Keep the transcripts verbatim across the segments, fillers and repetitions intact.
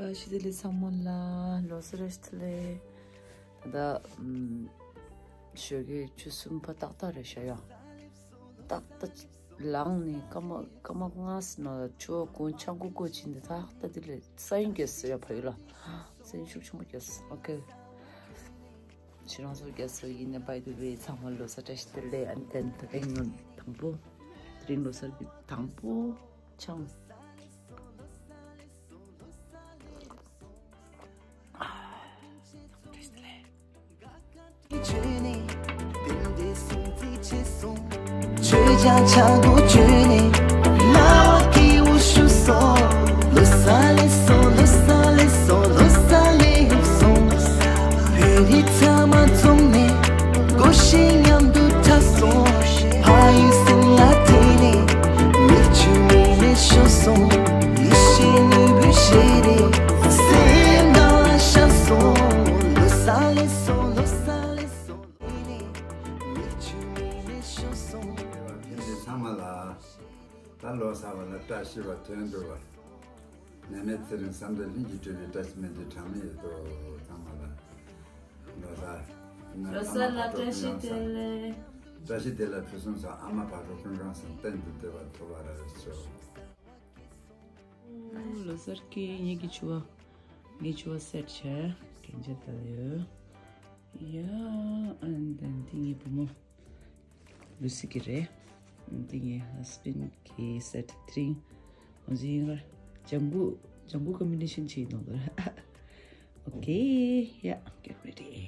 བཀྲ་ཤིས་བདེ་ལེགས་ཚང་མ་ལ། ལོ་གསར་བཀྲ་ཤིས་བདེ་ལེགས། ད་ལྟ་ཨམ་ཞོགས་ཀའི་ཆུ་ཚོད་གསུམ་པ་ཏག་ཏག་རེད་ཤག་ཡ། ཏག་ཏག་ལངས་ནས་སྐར་མ་སྐར་མ་ལྔ་ཙམ་ནང་ཆུ་བ་གུང་ཆང་ཁུ་ཁུ་བྱིན་ཏེ་ཏག་ཏག་དེ་ལས་ས་ཡོམ་རྒྱག་སོང་ཡ། ཕ་ཡུལ་ལ་ས་ཡོམ་ཤུགས་ཆེན་པོ་རྒྱག་སོང་། ཨོ་ཁེ། ཁྱེད་རང་ཚོ་རྒྱ་སེ་ཡིན་ན། by the way ཚང་མ་ལོ་གསར་བཀྲ་ཤིས་བདེ་ལེགས། ཨན་ཏན་དེ་རིང་ནོ་དང་པོ། དེ་རིང་ལོ་གསར་གྱི་དང་པོ་ཆང་། བཀྲ་ཤིས་བདེ་ལེགས། ཚང་མ་ལ། ད་ལོ་གསར་པ་ལ་བཀྲ་ཤིས་པ་དོན་འགྲུབ་པ། ནད་མེད་ཚེ་རིང་བསམ་དོན་ལྷུན་གྱིས་གྲུབ་པའི་བཀྲ་ཤིས་སྨོན་འདུན་གྲངས་མེད་ཡོད་དོ། ཚང་མ་ལ་ལོ་གསར། ལོ་གསར་ལ་བཀྲ་ཤིས་བདེ་ལེགས། བཀྲ་ཤིས་བདེ་ལེགས། ཕུན་སུམ་ཚོགས། ཨ་མ་བག་དྲོ་ཀུན་ཁང་བཟང་གཏན་དུ་བདེ་བ་ཐོབ་པར་ཤོག། ལོ་གསར་གྱི་ངེད་ཀྱི་ཕྱུ་པ། ངའི་ཕྱུ་པ་སེཊ་བྱས། གན་ཇ་ད་ཡོད། ཡ། ཨན་དན་དེ་ངའི་བུ་མོ་ལུ་སི་གི་རེད། དེ་ངའི་ཧ་སི་བེན་གི་སེཊ། དེ་རིང་ང་ཚོ་ཡིན་གར་ལྗང་གུ་ལྗང་གུ་ཀོམ་བི་ནེ་ཤན་བྱས་ཡིན་ནོ་གར། Okay, yeah, get ready.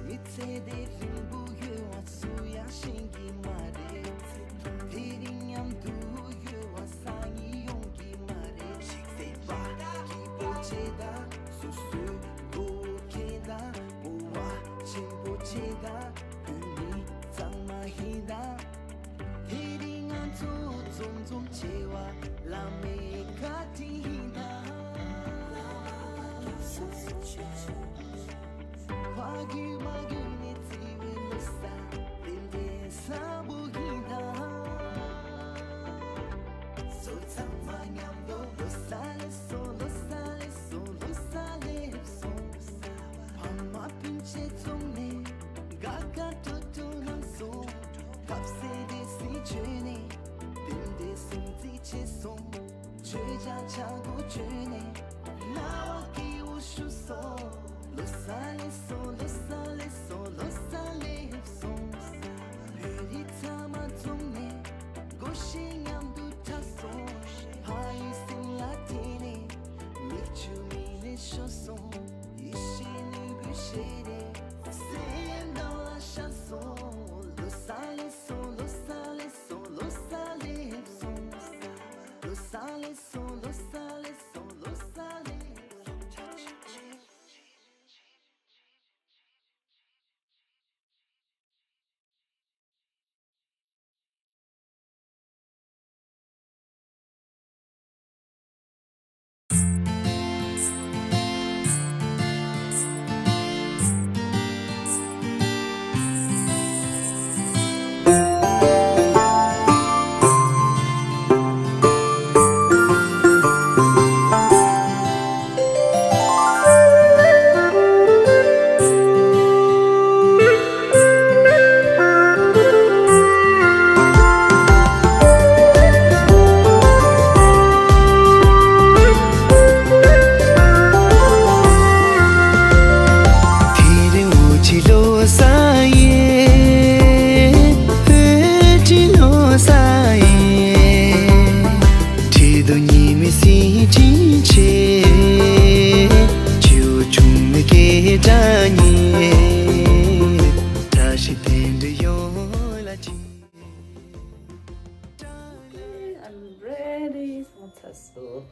མི་ཚེ་འདི་རིང་པོ་ཡོད་པ་སུ་ཡང་ཤེས་ཀྱི་མ་རེད། དེ་རིང་མཉམ་དུ་ཡོད་པ་སང་ཉིན་ཡོང་གི་མ་རེད། ཅིག་སེམས་པ་སྐྱིད་པོ་བྱེད་དང་། སོ་སོའི་མགོ་བོ་འཁྱེར་དང་། སྤོབས་པ་ཆེན་པོ་བྱེད་དང་། བོད་མི་གཙང་མ་ཡིན་དང་། དེ་རིང་ང་ཚོ་འཛོམས་འཛོམས་བྱེད་པ་བླ་མའི་བཀའ་དྲིན་ཡིན་དང་། ཕ་རྒྱུད་མ་རྒྱུད་ནས་བརྩི་བའི་ལོ་གསར་དེ་འདྲའི་བཟང་པོ་ཡིན་དང་། སོ་ཚང་མ་མཉམ་དུ་ལོ་གསར་ལེགས་སོ། ལོ་གསར་ལེགས་སོ། ལོ་གསར་ལེགས་སོ། ཕ་མ་སྤུན་མཆེད་འཛོམས་ནས་དགའ་དགའ་སྤྲོ་སྤྲོ་གནང་སོང་། ཐབས་ཟད་བདེ་སྲིད་བྱོན་ནས་རྟེན་འབྲེལ་སྲུང་བརྩི་བྱས་སོང་། ཆོས་རྒྱལ་ཆག་སྒོ་བྱོན་ནས་རྣ་བ་སྐྱིད་པོ་ཞུ་སོང་། ལོ་གསར་ལེགས་སོ། ལོ་གསར་ལེགས་སོ། ལོ་གསར་ལེགས་སོ། བོད་རིགས་ཚང་མ་འཛོམས་ནས་སྒོ་ཕྱེ་མཉམ་དུ་འཁྲབ་སོང་། ཕ་ཡུལ་སེམས་ལ་དྲན་ནས་མིག་ཆུ་མིག་ནས་ཤོར་སོང་། ཡིད་ཆེས་ནུས་པའི་ཞལ་རས་སེམས་ནང་ལ་ཤར་སོང་། ལོ་གསར་ལེགས་སོ། ལོ་གསར་ལེགས་སོ། ལོ་གསར་ལེགས་སོ། ལོ་གསར་ལེགས་སོ། ལོ་གསར་ལེགས་སོ། ལོ་གསར་ལེགས་སོ། I'm ready. སོང་ཚར་སོང་།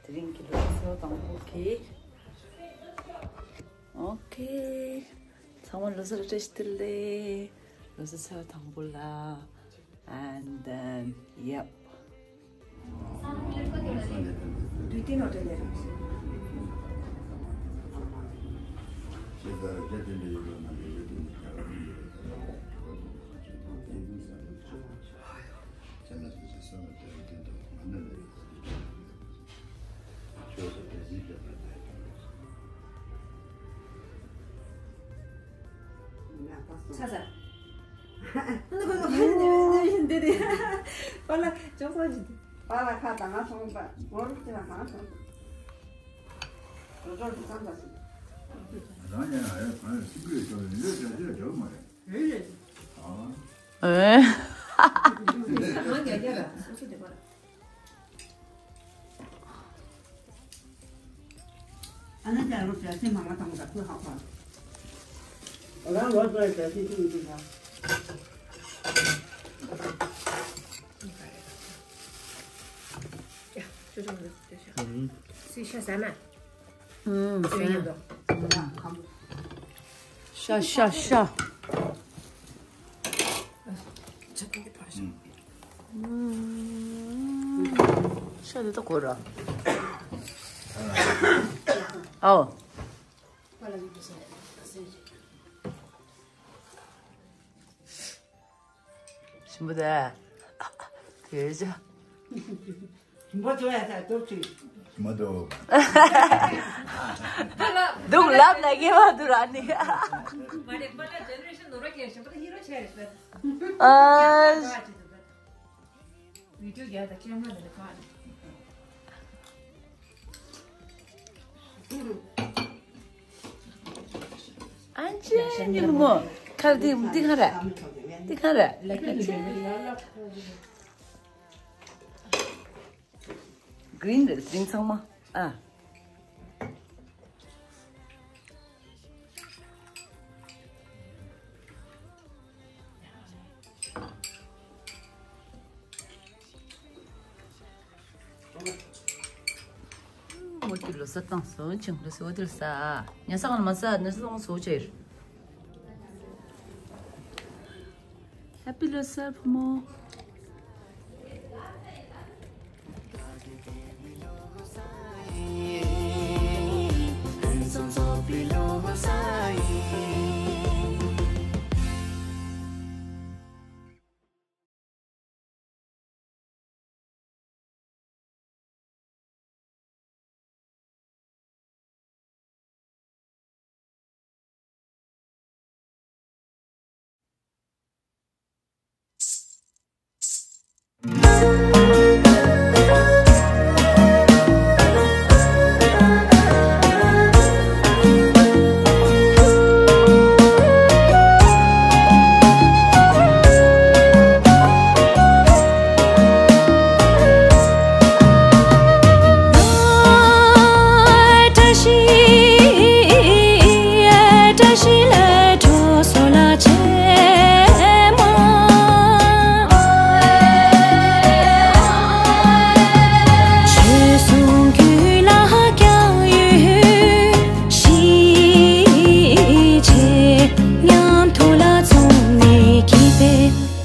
དེ་རིང་གི་ལོ་གསར་དང་པོ་གི། ཨོ་ཁེ། ཚང་མ་ལོ་གསར་བཀྲ་ཤིས་བདེ་ལེགས། ལོ་གསར་ཚེས་པ་དང་པོ་ལ། And then, yep. ཚ་ཚ། འདི་འདི། པཱ་ལགས་ཅོག་ཙེ་ཅིག་པཱ་ལགས་ཁ་དང་ང་སོང་པ། ངོར་ཅི་ལ་ང་སོང་། རོ་ཅོག་ཅིག་ཙམ་པ་ཞིག་རང་ཡང་ཨེ་གང་ཡང་སྲིད་པའི་ཞོར་ལས་བྱ་བྱ་བྱ་མ་རེད། ཨེ། ཨ། ང་རྒྱ་རྒྱ་ར་སོ་སོ་དེ་པ་ར། ཨ་ན་ཅག་རོ་ཅག་སེ་མ་ང་དང་ད་ཁོས་ཧ་གོ། རང་ལོ་ཙོའི་ཅག་སེ་ཅི་ཡིན་དུ་ན། སི་ཤ་ཟ་ན། ཨུམ། ཟ་ན། ཤ་ཤ་ཤ། ཤ་དེ་ད་གོ་ར། ཨོ། ཞིམ་པོ་དེ། དེ་ཅག་ཞིམ་པོ་བྱོས་ཡ་ས་སྟོབས་ཆེ། མ་དོ། འདུག་ལབ་ན་སྐྱེ་བ་འདུག་ར་ནི། མ་རེད་པ་ལ་ཇེ་ནེ་རེ་ཤན་ནོར་བ་ཁྱེར་ཞིམ་པོ་ད་ཧི་རོ་ཆེ་རེད་པ། ཨ། བི་ཌིའོ་རྒྱག་དང་ཀེམ་ར་འདི་ནི་གང་། ཨན་ཅི་ཉིན་མོ། ཁ་འདི་འདི་གང་རེད། འདི་གང་རེད། གི་རིན་རེད་གི་རིན་ཚང་མ། ཨ། མོ་ཀི་ལོ་ས་བཏང་སོང་ཆང་ལོ་སོ་དིར་ས། ཉ་ས་གང་མ་ས་ཉ་ས་གང་སོ་ཆེར། Happy ལོ་གསར་བུ་མོ།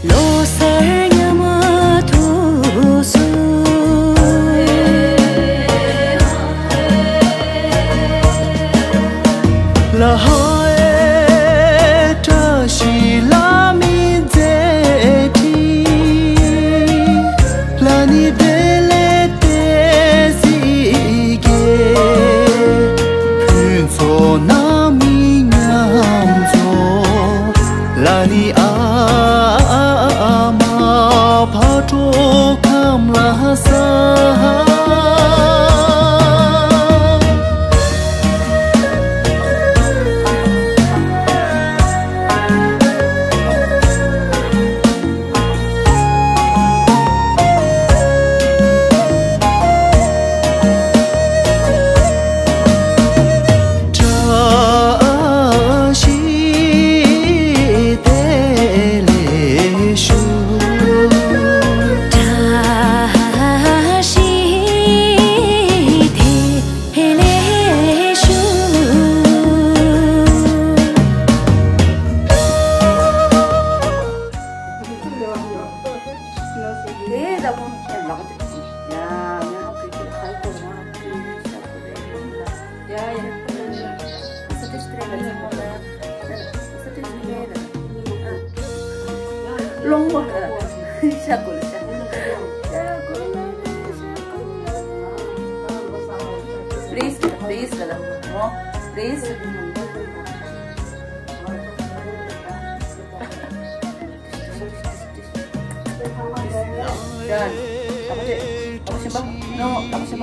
ལོ་གསར་མཉམ་དུ་བསུ། ལ་ཧའེ་བཀྲ་ཤིས་ལྷ་མིའི་མཛད་འཕྲིན། ལ་ནི་བདེ་ལེགས་བདེ་སྐྱིད་རྒྱལ། ཕུན་ཚོགས་ནང་མི་མཉམ་འཛོམས། ལ་ནི་ཨ་མ་ཕ་གྲོགས་ཁམས་ལ་ས། བཀྲ་ཤིས་བདེ་ལེགས་ཞུ། བཀྲ་ཤིས་ དེ་ད་ཁོང་ཁྱེད་ལག་དེ་ཡ་ང་ཧ་གི་གི་ཧ་གོ་ང་ཧ་གི་ཤ་གོ་རེ་ཡ་ཡ་ས་ཏི་སྟྲེ་ལ་ཚང་མ་ལ་ས་ཏི་སྟྲེ་ལ་ལོང་བ་ཤ་གོ་ལ་ཤ་གོ་ལ་ཤ་གོ་ལ། Please, please, ལ་ལ་མོ། Please. Done. ཨ་ཁུ་ཆེ། ཨ་ཁུ་ཆེན་པ། No. ཨ་ཁུ་ཆེན་པ།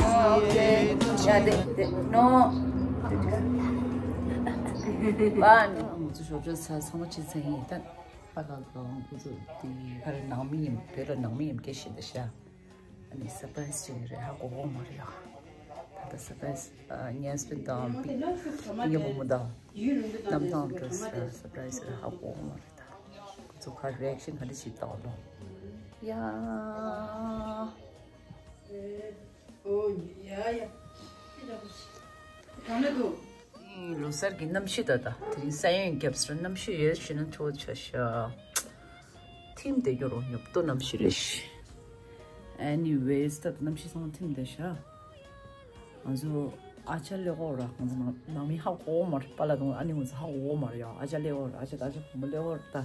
No. Okay. ཡ་དེ་དེ། No. One. ང་ཚོ་ཞོགས་ཇ་ཚ་ཚང་མ་བྱས་ཚར་ཡིན། ད་པཱ་ལགས་ཀྱི་ཁོང་ཚོ་དེ་ག་རེ་ནང་མི་ཡིན། བོད་ལ་ནང་མི་ཡིན་སྐད་བཤད་འདི་ཤ། ཨ་ནི་སར་པ་རའི་སི་ཅིག་རེད། ཧ་གོ་གོ་མ་རེད་ཡ། ད་ལྟ་སར་པ་རའི་སི་ངའི་ཧ་སི་བྷེན་ཌི་དང་པི་ངའི་བུ་མོ་དང་གནམ་ཐང་འགྲོ་ས་སར་པ་རའི་སི་རེད། ཧ་གོ་གོ་མ་རེད། ད་ཁོ་ཚོ་ག་རེ་རི་ཨེག་ཤན་ག་འདྲ་ཞིག་བཏང་ལོ། ཡ། ཨོ་ཡ་ཡ། གང་ལ་འདུག་ལོ་གསར་གྱི་གནམ་གཤིས་ད་ལྟ་དེ་རིང་ས་ཡོམ་བརྒྱབ་ཟེར། གནམ་གཤིས་ཡོད་ཤེས་ན་ཁྱོད་ཆ་ཤ་ཐིམ་བསྡད་རྒྱུ་རོ། ཉོབ་ཏོ་གནམ་གཤིས་རེད་ཤི། Anyways, ད་ལྟ་གནམ་གཤིས་ཚང་མ་ཐིམ་བསྡད་ཤག་ང་ཚོ་ཨ་ཅག་ལེ་ཧོར་ར། ང་ཚོ་ནང་ནང་མི་ཧ་གོ་མ་རེད། པཱ་ལགས་དང་ཨ་ནེ་ང་ཚོ་ཧ་གོ་མ་རེད་ཡ། ཨ་ཅག་ལེ་ཧོར། ཨ་ཅག་ད་ཨ་ཅག་བུ་མོ་ལེ་ཧོར། ད་ཨ་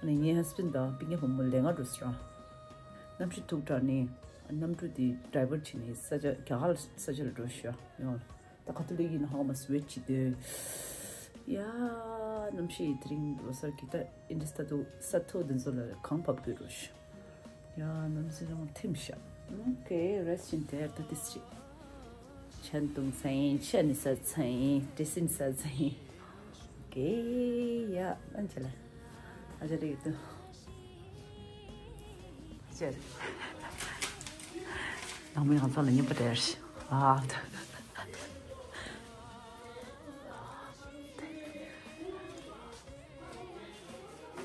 ནི་ངའི་ཧ་སི་བྷེན་ཌི་དང་པི་ངའི་བུ་མོ་ལས་ཀ་འགྲོ་ཟེར་ར། གནམ་གཤིས་ཐུག་དྲགས་ནས་གནམ་གྲུ་དེ་ཌའི་ཝར་ཊི་བྱས་ནས་ས་ཆ་རྒྱ་གར་ས་ཆ་ལ་འགྲོ་ཤག་ཡོང་། ད་ཁ་ཐོ་ལིག་ཡིན་ཧ་མ་སུ་ཝེ་ཊི་བྱེད་དུས། ཡ། གནམ་གཤིས་དེ་རིང་ལོ་གསར་གྱི་ད་ཨིན་ཌི་སྟ་དུ་ས་ཐོ་དེ་ཚོ་ལ་གངས་བབས་དགོས་རོ་ཤི། ཡ། གནམ་གཤིས་རང་ཐིམ་ཤག་ཨོ་ཁེ། རེས་ཕྱིན་དེར་ད་ཏི་སི་ཅི་ཆན་ཏུང་ཚན་ཡིན། ཆན་ནི་ས་ཚན་ཡིན། ཏི་སིན་ས་ཚན་ཡིན། ཨོ་ཁེ། ཡ། ཨན་ཆ་ལ་ཨ་ཅག་ལེ་ཡོད་དོ། ཅེར། ནང་མི་ང་ཚོ་ལ་ཉན་པ་རེད། ཨ།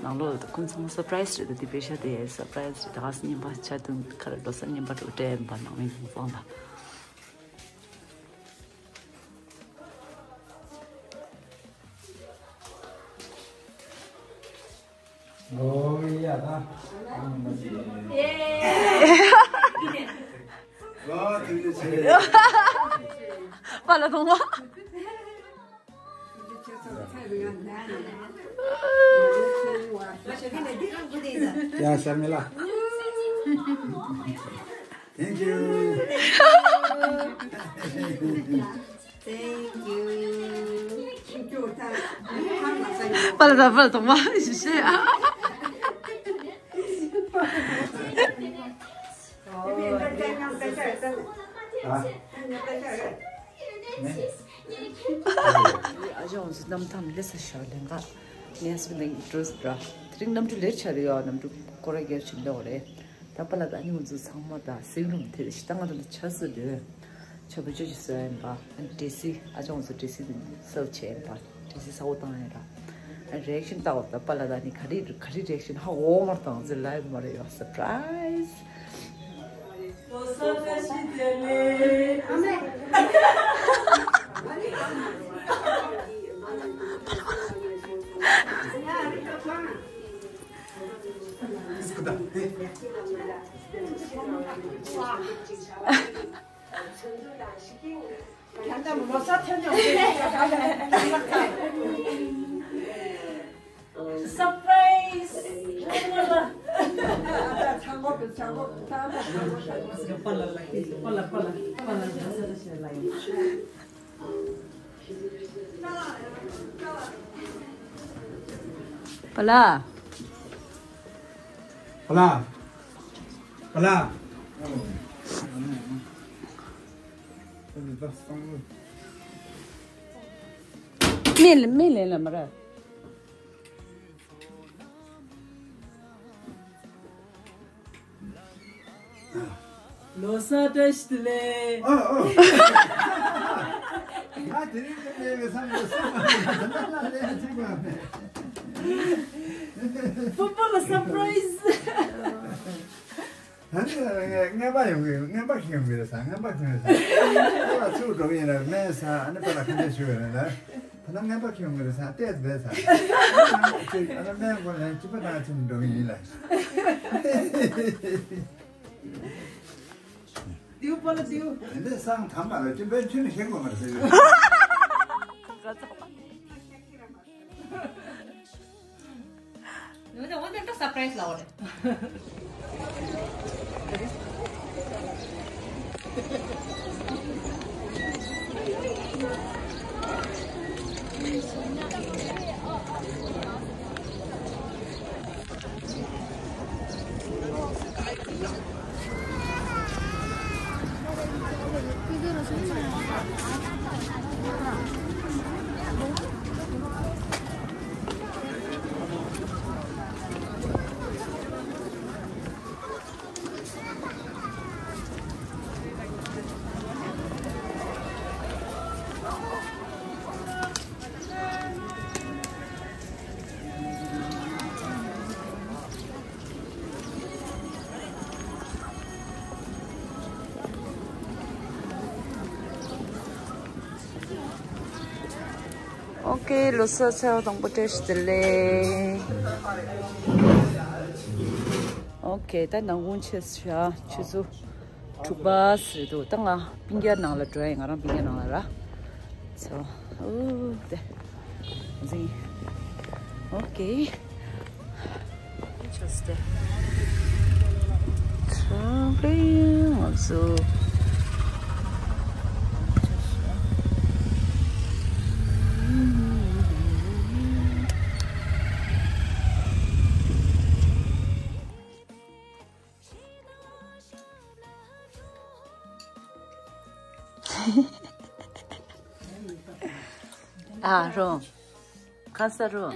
ནང་ལོགས་ལ་ཁོང་ཚང་མ་སར་པ་རའི་སི་རེད། ད་དེ་པེ་ཤ་དེ་སར་པ་རའི་སི་རེད། ད་ག་སེ་ཉན་པ་ཆ་དུང་ཁ་ར་ལོ་གསར་ཉན་པ་འགྲོ་སྤྲད་ཡིན་པ། ནང་མི་ཁོང་ཚང་ལ། ཨོ་ཡ་ད། པཱ་ལགས་གཏོང་བ། ཡ་ཤར་མི་ལ། Thank you. Thank you. པཱ་ལགས་ད་པཱ་ལགས་གཏོང་བ་ཞིག་བཤད། ཨ་ཅག་ང་ཚོ་གནམ་ཐང་ལས་ས་ཞོག་ལེན་ག་ངའི་ཧ་སི་བྷེན་ཌི་ལ་ཨིན་ཊི་རེ་སི་ཊི་ར། དེ་རིང་གནམ་གྲུ་ལེཊ་ཆགས་རེད་ཡ། གནམ་གྲུ་སྐོར་ར་བརྒྱབ་ཕྱིན་ལོག་རེད། ད་པཱ་ལགས་ད་ཨ་ནེ་ང་ཚོ་ཚང་མ་ད་སིང་རུམ་དེར་ཤི། ད་ང་ད་ལ་ཆ་སྲིད་དེ་ཆ་བོ་ཅོ་ཅི་བཟོས་ཡིན་པ། ཨ་ནི་ཌི་སི་ཨ་ཅག་ང་ཚོ་ཌི་སི་དེ་སརབ་བྱས་ཡིན་པ། ཌི་སི་ས་འོ་བཏང་ཡིན་ར། ཨ་རི་ཨེག་ཤན་ལྟ་བ་ད་པཱ་ལགས་ད་ཨ་ནི་ག་རེ་ག་རེ་རི་ཨེག་ཤན་ཧ་འོ་མར་བཏང་ཟེར་ལབ་ཡོད་མ་རེད་ཡ། སར་པ་རའི་སི། སར་པ་རའི་སི། པཱ་ལགས། པཱ་ལགས། པཱ་ལགས། མི་ལ་མི་ལ་ལ་མ་ར། ལོ་གསར་བཀྲ་ཤིས་བདེ་ལེགས། ཨ་ཨ། ང་དེ་རིང་དེ་ལས་བསམ་བློ་བསམ་བློ་ལ་ལས་ཅིག་པ་མེད། ཕུ་པོ་ལ་སར་པ་རའི་སི། ད་ནི་རྔན་པ་ཡོང་གི། རྔན་པ་ཞིག་ཡོང་གི་རེད་ཟེར། རྔན་པ་ཞིག་ཡོང་གི་རེད་ཟེར། ཁོ་ལ་ཚུར་འགྲོ་གི་ཡིན་ལ་སྨན་ཟ། ཨ་ནི་པཱ་ལགས་ཁ་འདོན་ཞུ་གི་རེད་ལ། ཨ་ན་ངན་པ་ཁྱོད་ངོ་རེ་ས་ཏེས་བས་ས། ཨ་ན་མེན་གོ་ལན་ཅི་པ་ད་ཚིམ་འགྲོ་ཡིན་ལ། ཏིའུ་པོ་ལ་ཏིའུ། འདི་སང་ཐམ་པ་ལ་ཅི་པའི་ཁྱོད་ནི་ཤེས་གོ་མ་རེད་ཟེར། འོན་ཏེ་ད་སར་པ་རའི་ཛི་ལ་འོ་རེད། ཨོ་ཀེ། ལོ་གསར་ཚེས་པ་དང་པོ་བཀྲ་ཤིས་བདེ་ལེགས། ཨོ་ཀེ། ད་ནང་ཁུངས་ཆེ་ཤ་ཆུ་ཚོད་དྲུག་པ་ཟེར་འདུག་ད་ང་སྤུན་ཀྱག་ནང་ལ་འགྲོ་ཡ་ཡིན། ང་རང་སྤུན་ཀྱག་ནང་ལ་ར། So ཨོ་དེ་འཛིན། ཨོ་ཀེ། Just traveling also. ཨ་རོ། ཁ་ས་རོ།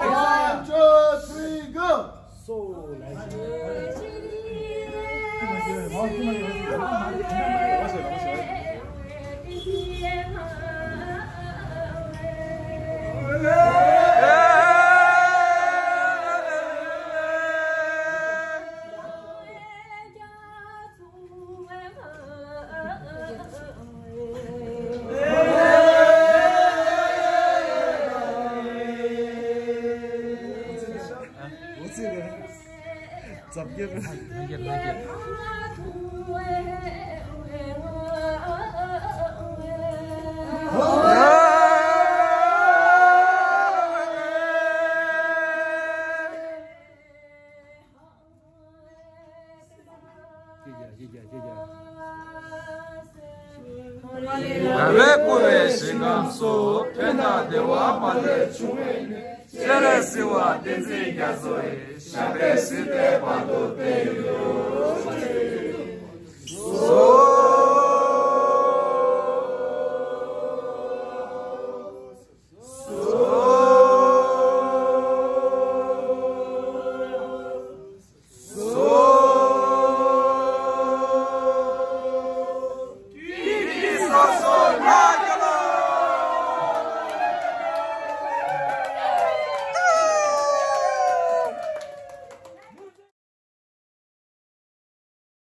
One, two, three, go. ཟབ་རྒྱས། ལྷན་རྒྱས་ལྷན་རྒྱས། རང་རེ་བསྐོར་བའི་ཞིང་ཁམས་སུ། ཕན་དང་བདེ་བ་མ་ལུས་འབྱུང་བའི་གནས། སྤྱན་རས་གཟིགས་དབང་བསྟན་འཛིན་རྒྱ་མཚོ་ཡི། ཞབས་པད་སྲིད་མཐའི་བར་དུ་